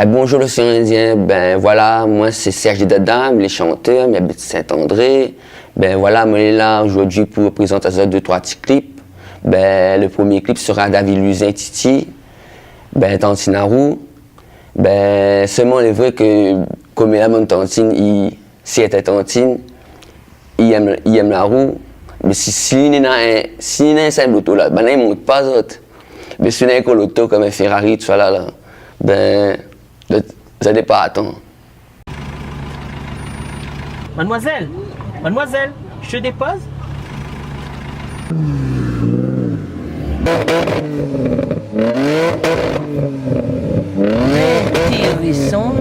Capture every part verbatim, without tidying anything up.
Eh, bonjour l'Océan Indien, ben voilà, moin sé Serge Dada, mi lé shantèr, mi abit Saint-André. Ben voilà, moin lé la zordi pou prézant azot dé troi ti klip. Ben, le promié klip sera David Luzin Titi, ben, Tantine Larou. Ben, sèlman lé vré ke, koméla, mon tantine, i, sèrtin tantine, i èm, i èm larou, mé si, si néna in, si néna in sèl loto la, banna i mont pa zot. Mé si néna in gro loto konm in Ferrari, tousala la, ben, zot, zot lé pa atann. Mademoiselle, mademoiselle, je te dépose ? Pire du son.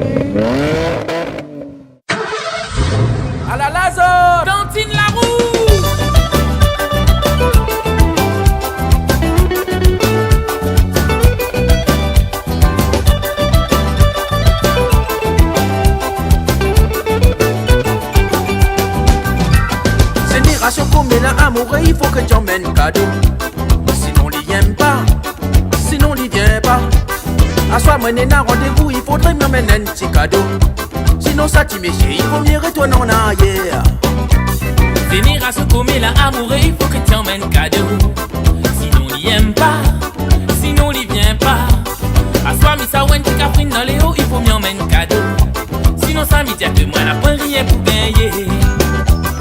Alalazo, Tantine Larou. Zénérasion koméla amouré, i fo ke ti amenn kado. Sinon li yèm pa, sinon li vien pa. Aswar moin néna randévou, i fodré mi amenn in ti kado. Sinon sa ti mésyé, i vo myé retourn an arièr. Zénérasion koméla amouré, i fo ke ti amenn kado. Sinon li yèm pa, sinon li vien pa. Aswar mi sava wé in ti kafrine dan léo, i fo mi amenn kado. Sinon sa mi di aou ke moin la poin rien pou gingné.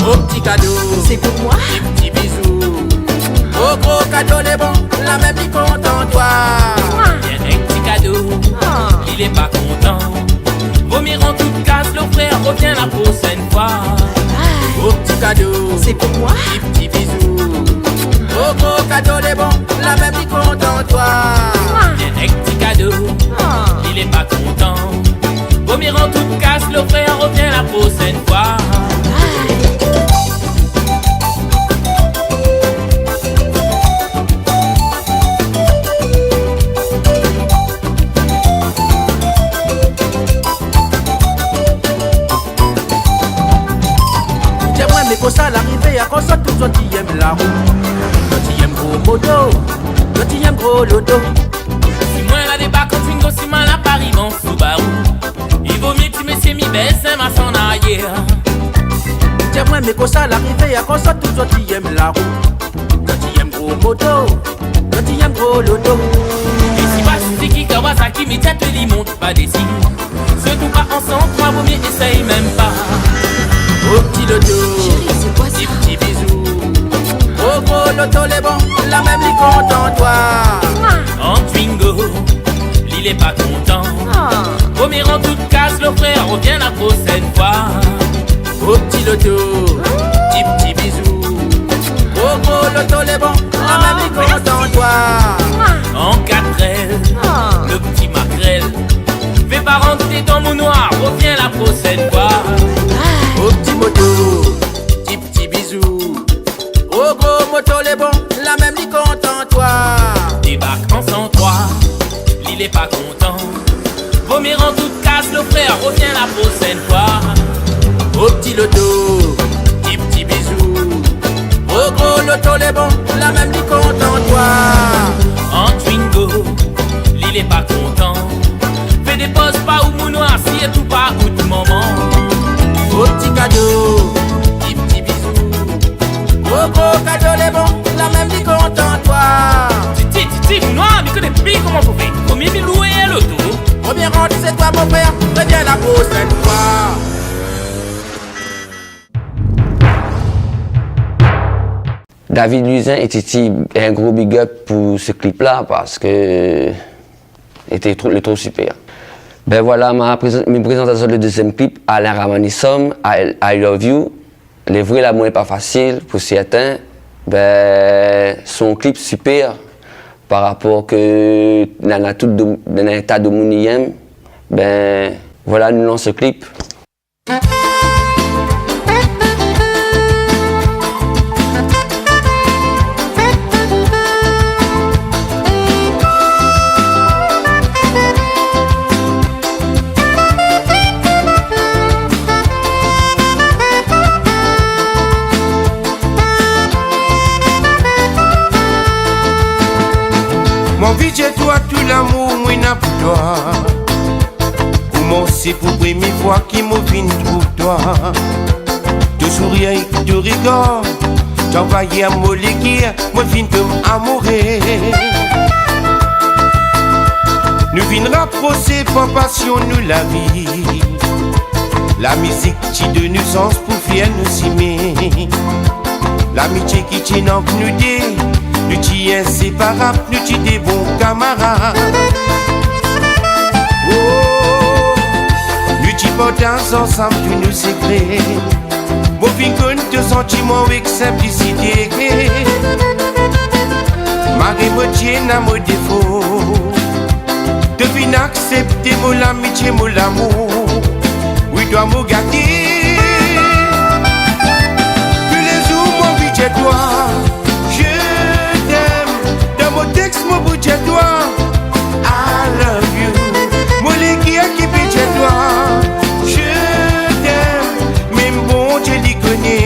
O ti kado, c'est pour moi. Ti, ti bizou. O gro kado lé bon, la mèm li kontan twa. Bien in ti kado, li lé pa kontan. Vo myé rann tout kas, lo frèr, rovien la prosèn foi. O ti kado, c'est pour moi. Ti, ti bizou. O gro kado lé bon, la mèm li kontan twa. Bien in ti kado, li lé pa kontan. Vo myé rann tout kas, lo frèr, rovien la prosèn foi. Di amoin, mé kosa la arivé, akoz zot tout zot i yèm larou. Zot i yèm gro moto, zot i yèm gro loto. Si moin la débak an Twingo, si moin la pa ariv an Subaru, i vo myé ti mésyé mi bès in mas an arièr. Di amoin, mé kosa la arivé, akoz zot tout zot i yèm larou. Zot i yèm gro moto, zot i yèm gro loto. É si pa Suzuki, Kawasaki, mi di aou ke li mont pa dési. Sirtou pa an san troi, vo myé éséy mèm pa. O ti loto, chéri, c'est quoi ça ? Ti, ti bizou. O gro loto lé bon, la mèm li kontan twa. An Twingo, li lé pa kontan. Vo myé rann tout kas, lo frèr, rovien la prosèn foi. O ti loto, ti, ti bizou. O gro loto lé bon, la mèm li kontan twa. An katrèl, lo ti makrèl. Fé pa rant dan mon noir, rovien la prosèn foi. O ti moto, ti, ti bizou. O gro moto lé bon, la mèm li kontan twa. Débak an san troi, li lé pa kontan. Vo myé rann tout kas, lo frèr, rovien la prosèn foi. O ti loto, ti, ti bizou. O gro loto lé bon, la mèm li kontan twa. An Twingo, li lé pa kontan. Fé dé poz pa ou mon noir, si é tou pa ou tou manman. O ti kado, ti, ti bizou. O gro kado lé bon, la mèm li kontan twa. Titi, Titi, mon noir, mi koné pi koman pou fé. Vo myé mi lwé in loto. Vo myé rant sé twa mon frèr, rovien la prosèn foi. David Luzin é Titi, in gro big up pou se klip la, parske lété tro, lé tro sipèr. Ben voilà, ma prézant, mi prézant azot le dézyèm klip, Alain Ramanisum, I, I Love You. Lé vré, lamour lé pa fasil pou sèrtin. Ben, son klip sipèr par rapor ke nana tout de, nana in ta demoun i yèm. Ben voilà, nou lans le klip. Mon anvi di aou tout lamour moin néna pou twa. Mon, sé pou prèmié foi ki mon vin trouv toi. Ton sourir, ton régard, tanvayi mon lékèr, mon vin tonm amouré. Nou vin raprosé par pasion nou la vi. La mizik ti donn nou sans pou fé nou simé. Lamitié ki tien ant nou dé, nou ti inséparab, nou ti dé bon kamarad. Oh, nou ti partaz ansanm tout nou sékré. Mon vin konn ton santiman avèk sinplisité. Malgré mon tienn a mon défo, to vin aksèpté mon lamitié, mon lamour. Oui, toi, mon gaté. Tou lé zour, mon anvi dir toi, je t'aime. Dan mon tèks, mon pou dir toi, I love you. Mon lékèr ki pé dir toi, je t'aime. Mèm Bondié li koné.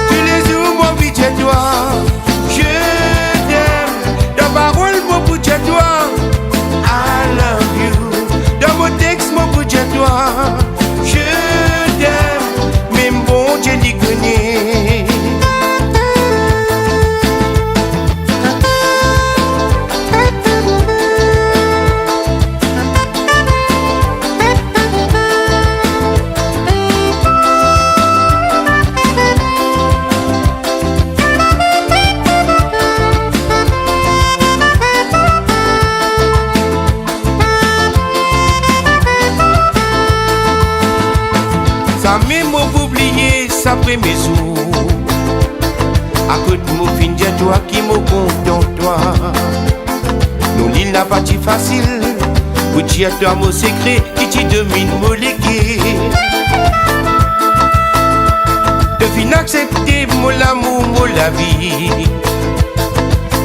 Tou lé zour, mon anvi dir toi, je t'aime. Dan parol, mon pou dir toi, I love you. Dan mon tèks, mon pou dir toi, je t'aime. Mèm Bondié li koné. Zamé mon pou oublié sa prèmié zour. Akoz mon vin dir toi ki mon kontan toi. Nou linn la pa ti fasil pou dir toi mon sékré ki ti domine mon lékèr. To vin aksèpté mon lamour, mon lavi.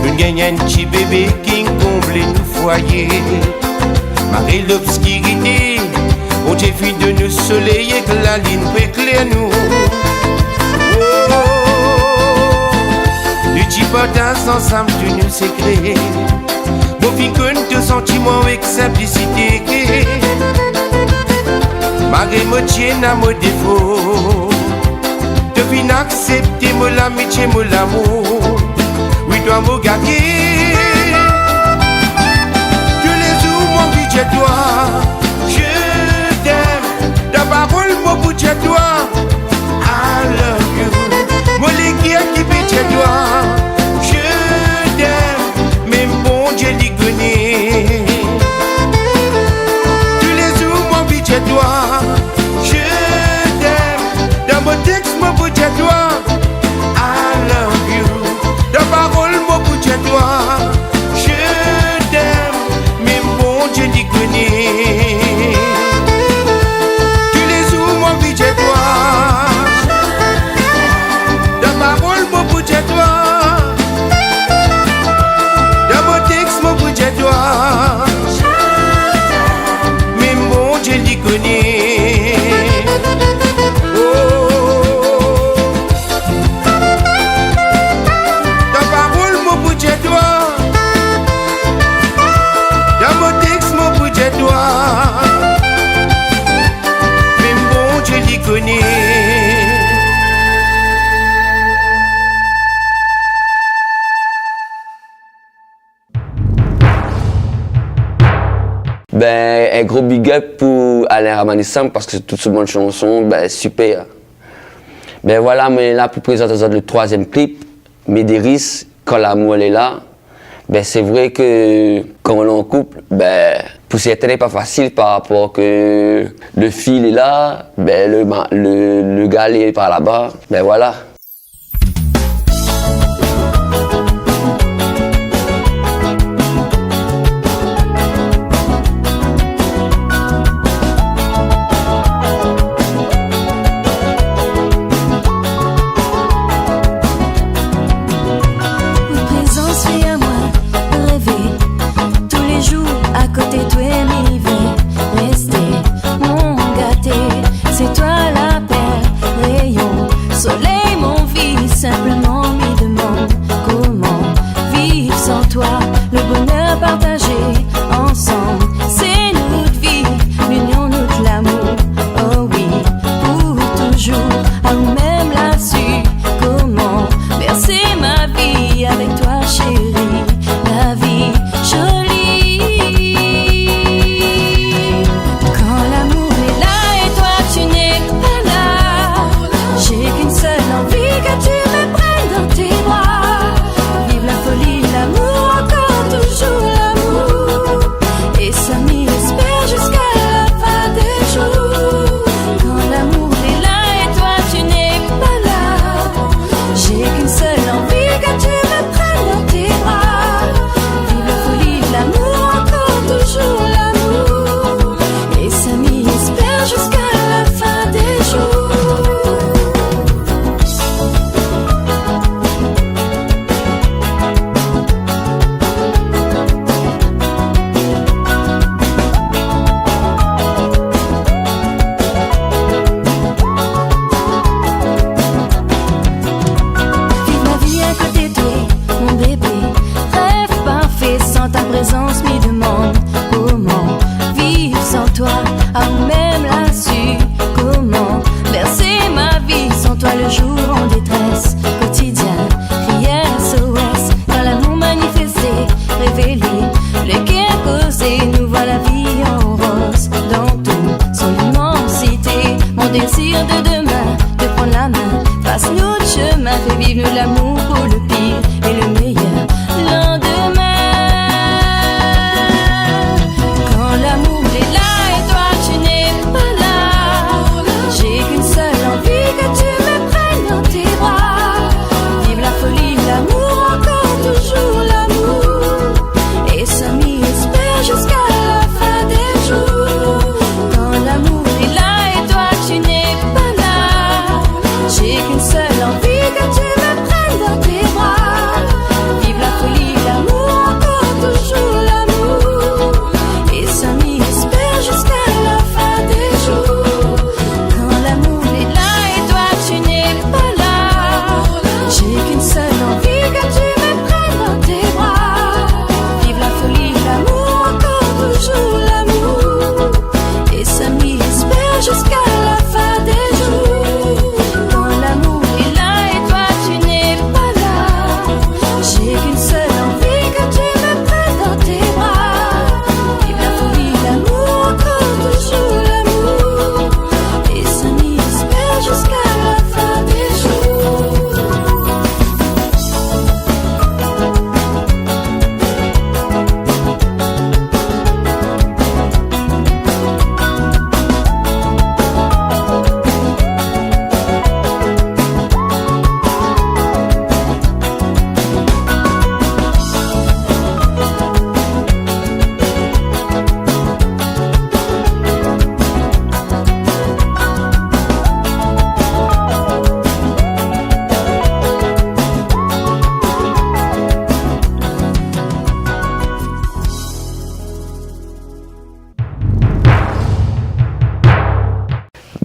Nou gingn in ti bébé ki konblé nou foiyé. Malgré lobskirité, Bondié fine donn nou solèy èk lalinn pou éklèr nou. Oh, nou ti partaz ansanm tout nou sékré. Mon vin konn ton santiman avèk sinplisité. Malgré mon tienn a mon défo, to vin aksèpté mon lamitié, mon lamour. Oui, toi, mon gaté. Tou lé zour, mon anvi dir toi, je t'aime. Dan parol, mon pou dir toi, I love you. Mon lékèr ki pé dir toi, je t'aime. Mèm Bondié li koné. Tou lé zour, mon anvi dir toi, je t'aime. Dan mon tèks, mon pou dir toi, I love you. Dan parol, mon pou dir toi, je t'aime. Mèm Bondié li koné. Tou lé zour, mon anvi dir toi. Dan parol, mon pou dir toi. Dan mon tèks, mon pou dir toi. Mèm Bondié li koné. Oh. Dan parol, mon pou dir toi. Dan mon tèks, mon pou dir toi. Mèm Bondié li koné. Ben, in gro big up pou Alain Ramanissan, parske tout son bann shanson, ben, sipèr. Ben voilà, moin lé la pou prézant azot le troizièm klip, Médéris, Kan lamour lé la. Ben, sé vré ke kan ou lé an koup, ben, pou sèrtin, lé pa fasil par rapor ke le fi lé la, ben, le ma-, le, le gars lé par laba. Ben voilà. Out prézans fé amoin rèvé. Tou lé zour akoté toi mi vé rèsté, mon gaté. Sé toi la pèrl, réyon solèy, mon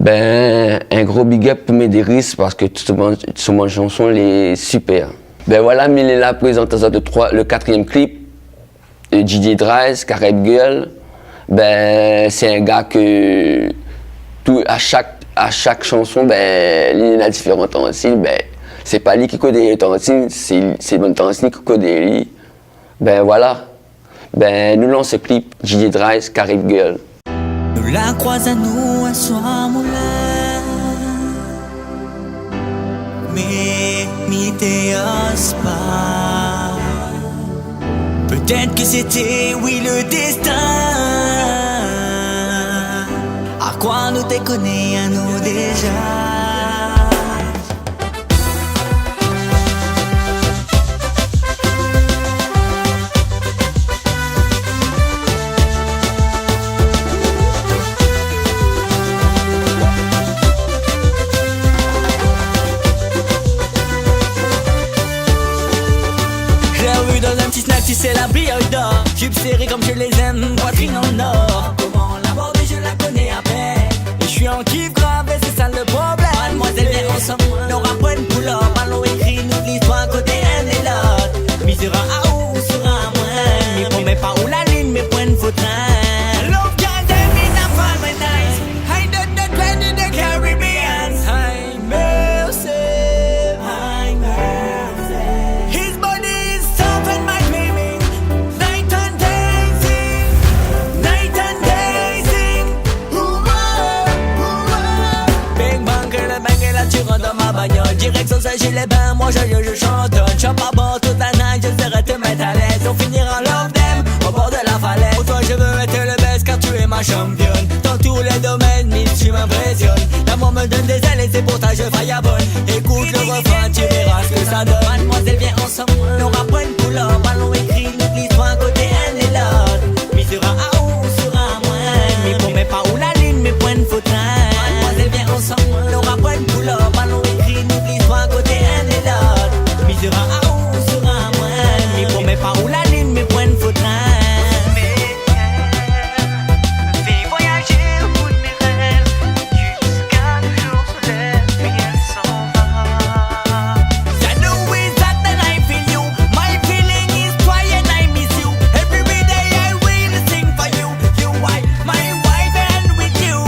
Bin, in gro big up pou Médéris parske tout son bann, son bann shanson lé super. Bin voilà, mi lé la prézant azot le troi, le katrièm clip de D J Dries, Carib Girl. Bin, sé in gars ke tout, a shak, a shak shanson, bin, li néna diféran tansin. Bin, sé pa li ki kodé tansin, sé, sé bann tansin ki kodé li. Bin voilà. Bin, nou lans le clip D J Dries, Carib Girl. Nou la kroiz anou in soir moulin, mé mi té oz pa. Pétèt ke sété, oui, le destin. A kroi nou té koné anou déza. Je l'ai revu dans un petit snack, tu sais, la brioche d'or. Jupe serrée comme je les aime, poitrine en or. Comment l'aborder, je la connais à peine. Et je suis en kiff grave, et c'est ça le problème. Mademoiselle, viens ensemble, nou ra pran in pull-up. Alon ékri nout listoir koté inn é lot. Mi sra aou, ou sra amoin. Mi pran mé pa ou la linn, mi pran in fo trin. Love can take me in a fine night. I don't know where the Caribbean. His body is soft and my dreaming. Night and dancing, night and dancing. Ouah, ouah. Bang, bang, que le bang est là, tu rentres dans ma bagnole. Direction Saint-Gilles-les-Bains, moi je, je chantonne. Chop à bord toute la night, je serai te mettre à l'aise. On finira love them au bord de la falaise. Pour toi, je veux être le best car tu es ma championne. Dans tous les domaines, miss, tu m'impressionnes. L'amour me donne des ailes et c'est pour ça je fireball. Écoute le refrain, tu verras ce que ça donne. Mademoiselle, viens ensemble, nou ra pran in pull-up. Alon ékri nout listoir koté inn é lot. Mi sra aou, ou sra amoin. Mi pran mé pa ou la linn, mi pran in fo trin. Mademoiselle, viens ensemble, nou ra pran in pull-up. Alon ékri nout listoir koté inn é lot. Mi sra aou, ou sra amoin. Mi pran mé pa ou la linn, mi pran in fo trin. Fais voyager au bout de mes rêves, jusqu'à le jour se lève et elle s'en va. I know it's hot and I feel you. My feeling is try and I miss you. Every day I will sing for you. You are my wife and with you.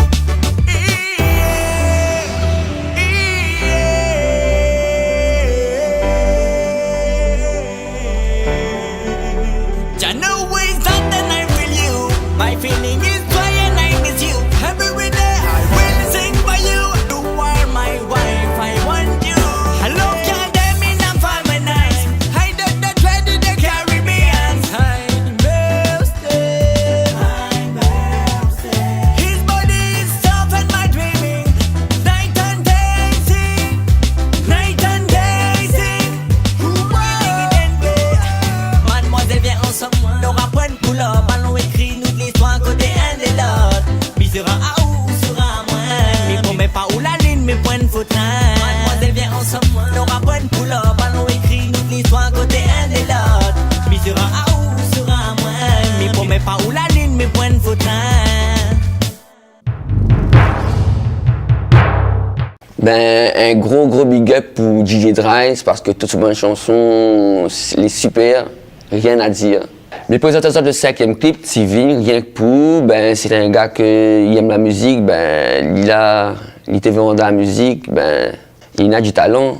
I know it's hot and I feel you. My feeling is try and I miss you. Every day I will sing for you. You are my wife, I want you. I love you, damn it, I'm fine with nice. I don't know where the Caribbean. I must stay. His body is soft and my dreaming. Night and dancing, night and dancing. Mademoiselle, viens ensemble, nou ra pran in pull-up. Alon ékri nout listoir koté inn é lot. Mi sra aou, ou sra amoin. Mi pran mé pa ou la linn, mi pran in fo trin. Mademoiselle, viens ensemble, nou ra pran in pull-up. Alon ékri nout listoir koté inn é lot. Mi sra aou, ou sra amoin. Mi pran mé pa ou la linn, mi pran in fo trin. Bin, in gro, gro big up pou D J Dries, parske tout son bann shanson lé super, rien à dire. Mi prézant azot le sinkièm clip, T V, Rienk pou ou. Bin, sé in gars ke li èm la mizik, bin, li la, li té vé rant dan la mizik, bin, li na du talan.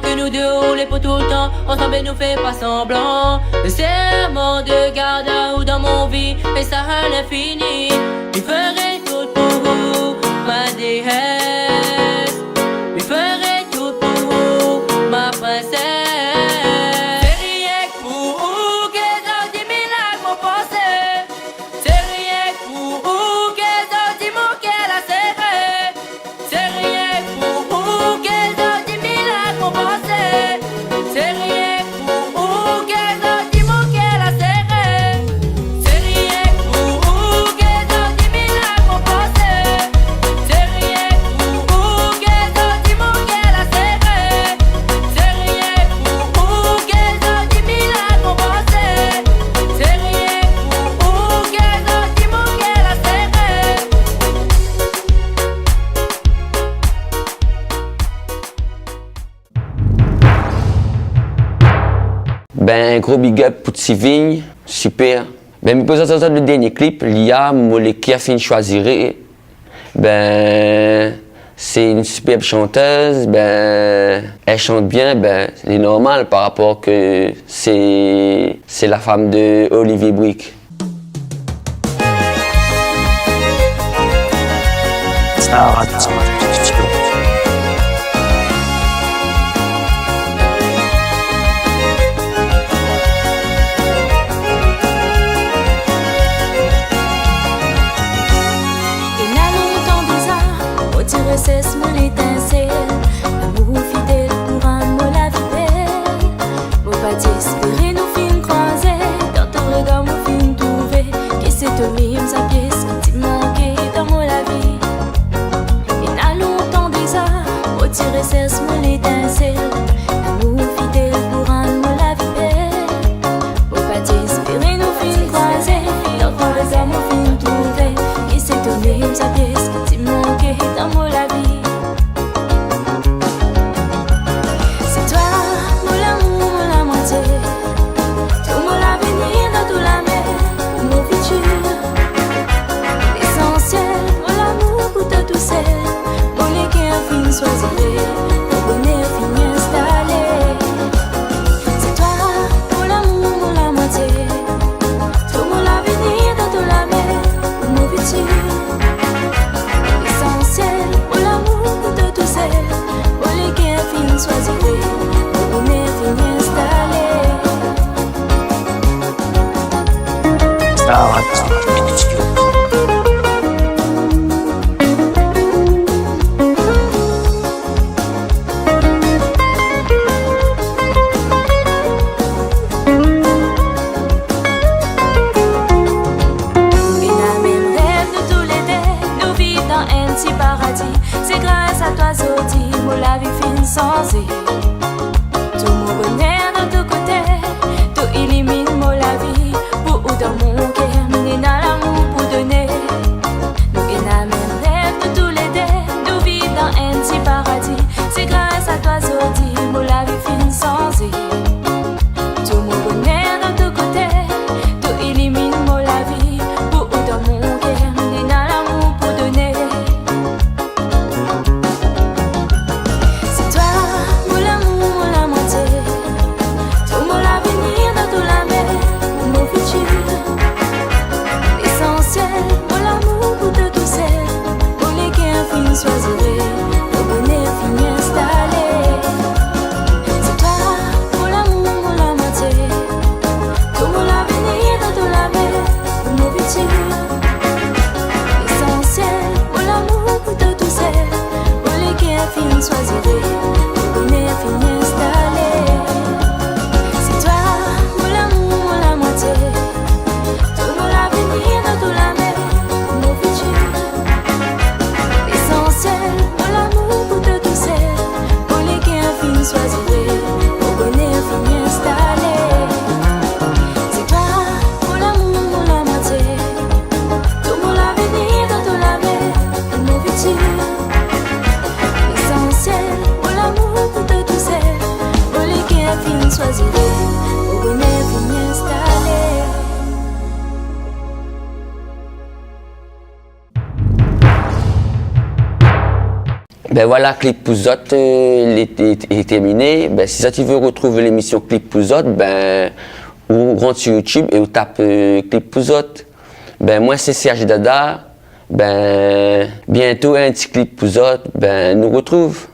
Ke nou dé, ou lé pou toultan ansanm, nou fé pa sanblan. Le serment de garde à vous dans mon vie, et ça à l'infini. Mi fé tout pou ou, ma déesse. Mi fé tout pou ou, ma princesse. Sé rienk pou ou ke zordi mi larg mon pansé. Sé rienk pou ou ke zordi mon kèr la séré. Sé rienk pou ou ke zordi mi larg mon pansé. Sé rienk pou ou ke zordi mon kèr la séré. Sé rienk pou ou ke zordi mi larg mon pansé. Sé rienk pou ou ke zordi mon kèr la séré. Sé rienk pou ou ke zordi mi larg mon pansé. Sé rienk pou ou ke zordi mon kèr la séré. Bin, gro big up pou Tivign, super. Bin, mi prézant azot le dernié clip, Lia, Moleke la fine shwazir. Bin, sé une superbe chanteuse, bin, èl shant bien, bin, lé normal par rapor ke sé, sé la fam de Olivier Brique. Néna lontan déza, mo ti résès mon létinsèl, lamour fidèl pou rann mon lavi bèl. Mo pa ti éspéré nou fine kroizé, dan ton regard mo fine trouvé ke sé ou mèm sa piès ki ti manké dan mon lavi. Néna lontan déza, mo ti résès mon létinsèl, lamour fidèl pou rann mon lavi bèl. Mo pa ti éspéré nou fine kroizé, dan ton regard mo fine trouvé ke sé ou mèm sa piès ki ti manké dan mon lavi. Sé ou, mon lamour, mon lamoitié, tout mon lavenir dan tout la mèr, mon fitir. Lésansièl, mon lamour pou tout ou sèl, mon lékèr fine shwazir, mon bonèr fine instalé. Sé ou, mon lamour, mon lamoitié, tout mon lavenir dan tout la mèr, mon fitir. Lésansièl, mon lamour pou tout ou sèl, mon lékèr fine shwazir, mon bonèr fine instalé. Néna mèm rèv nou tou lé dé, nou viv dan in ti paradi. Sé gras a toi zordi mon lavi fine shanzé. Tout mon bonèr dan tout koté, tout ilimine mon lavi. Pou ou dan mon kèr, mi néna lamour pou doné. Nou néna mèm rèv nou tou lé dé, nou viv dan in ti paradi. Sé gras a toi zordi mon lavi fine shanzé. Tout mon bonèr dan tout koté, tout ilimine mon lavi. Pou ou dan mon kèr, mi néna lamour pou doné. Sé ou, mon lamour, mon lamoitié, tout mon lavenir dan tout la mèr, mon fitir. Lésansièl, mon lamour pou tout ou sèl, mon lékèr fine shwazir, mon bonèr fine instalé. Sé ou, mon Bin voilà, Clip pou zot, euh, lé, lé, lé tèrminé. Bin, si zot i vé retrouv lémisyon Clip pou zot, bin, ou rant sur YouTube é ou tap, euh, Clip pou zot. Bin, moin sé Serge Dada. Bin, bientôt in ti clip pou zot. Bin, nou retrouv.